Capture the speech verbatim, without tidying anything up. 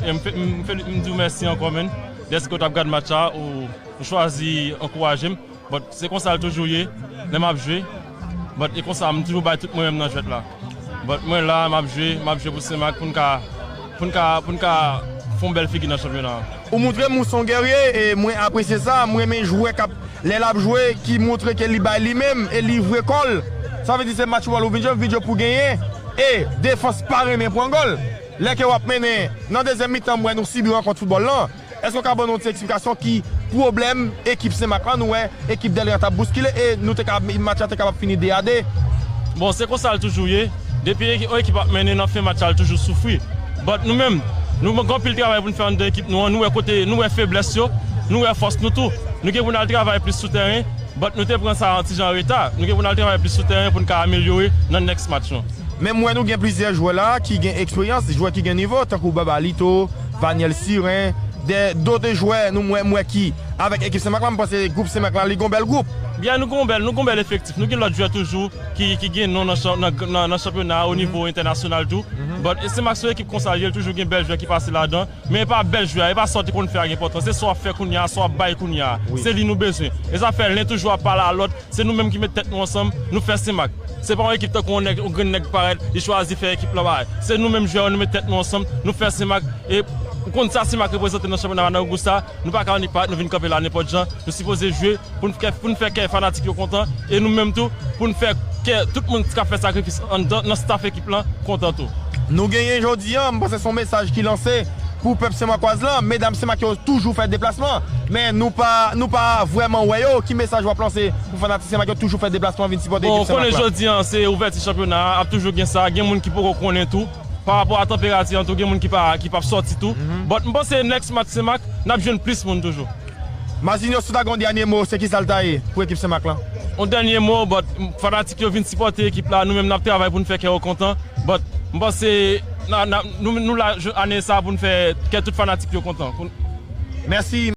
M, fe, m, feli- m di w mèsi ankò, menn, dèske w t ap gad match la, ou, ou chwazi ankouraje m. But se konsa l toujou ye, lè m ap jwe. But e konsa, m toujou bay tout mwen menm nan jwèt la. But mwen la, m ap jwe, m ap jwe pou Senmak, pou n ka, pou n ka, pou n ka fè yon bèl figi nan chanpyona a. Ou montre m ou se yon gèrye, e mwen apresye sa, mwen renmen jwè k ap, lè l ap jwe, ki montre ke li bay li menm, e li livre kò l. Sa vle di se match football ou vin jwe, vin jwe pou genyen, e defans pa renmen pran gòl. Lè ke w ap mennen, nan dezyèm mitan, m wè nou sibi rankont foutbòl lan. Èske w ka ban nou yon ti eksplikasyon ki pwoblèm ekip Senmak lan? Nou wè ekip Dèlè an t ap bouskile e nou te ka, match la te kapab fini de a de. Bon, se konsa l toujou ye. Depi eki- yon ekip ap mennen nan fen match la, l toujou soufri. But nou menm, nou gen anpil travay pou n fè anndan ekip nou an. Nou wè kote, nou wè feblès yo, nou wè fòs nou tou. Nou gen pou n al travay plis sou tèren, but nou te pran sa an ti jan an reta. Nou gen pou n al travay plis sou tèren pou n ka amelyore nan next match nou. Men m wè nou gen plizyè jwè la ki gen eksperyans, jwè ki gen nivo, tankou Babalito, Vaniel Siren, de, dòt jwè nou, m wè, m wè ki, avèk ekip Senmak la, m panse gwoup Senmak la, li gon bèl gwoup. Byen, nou gon bèl, nou gon bèl efektif. Nou gen lòt jwè toujou ki, ki gen non nan, chan- nan, nan, nan chanpyona a o nivo entènasyonal tou. But Senmak se yon ekip konsa l ye, l toujou gen bèl jwè ki pase ladan. Men e pa bèl jwè a, e pa sa w te konn fè a ki enpòtan. Se sa w ap fè kounye a, sa w ap bay kounye a. Se li nou bezwen. E sa fè len toujou ap pale a lòt. Se nou menm ki met tèt nou ansanm, nou fè Senmak. Se pa yon ekip tankou yon nèg, yon grenn nèg parèt, li chwazi fè ekip lan bagay. Se nou menm jwè yo, nou met tèt nou ansanm, nou fè Senmak. E ou konn sa Senmak reprezante nan chanpyona nan Ogousta, nou pa ka annik parèt, nou vin kanpe la nenpòt jan. Nou sipoze jwe pou n fè, pou n fè kè fanatik yo kontan. E nou menm tou, pou n fè kè tout moun k ap fè sakrifis anndan, nan staff ekip lan, kontan tou. Nou genyen jodi a, m panse se yon mesaj ki lanse pou pèp senmakwaz lan. Medam Senmak yo toujou fè deplasman, men nou pa, nou pa vrèman wè yo. Ki mesaj w ap lanse pou fanatik Senmak yo toujou fè deplasman vin sipòte ekip Senmak la? Bon, konnen jodi a, se ouvèti chanpyona a, ap toujou gen sa. Gen moun ki poko konnen tou. Pa rapò a tanperati an tou, gen moun ki pa, ki p ap sòti tou. But m panse next match Senmak, n ap jwenn plis moun toujou. Mazinho, si w ta gen yon dènye mo, se kisa l ta ye pou ekip Senmak lan? Yon dènye mo, but fanatik yo vin sipòte ekip la, nou menm n ap travay pou n fè kè yo kontan. But m panse na, na, nou, nou la ane sa pou n fè kè tout fanatik yo kontan. Pou n- Mèsi.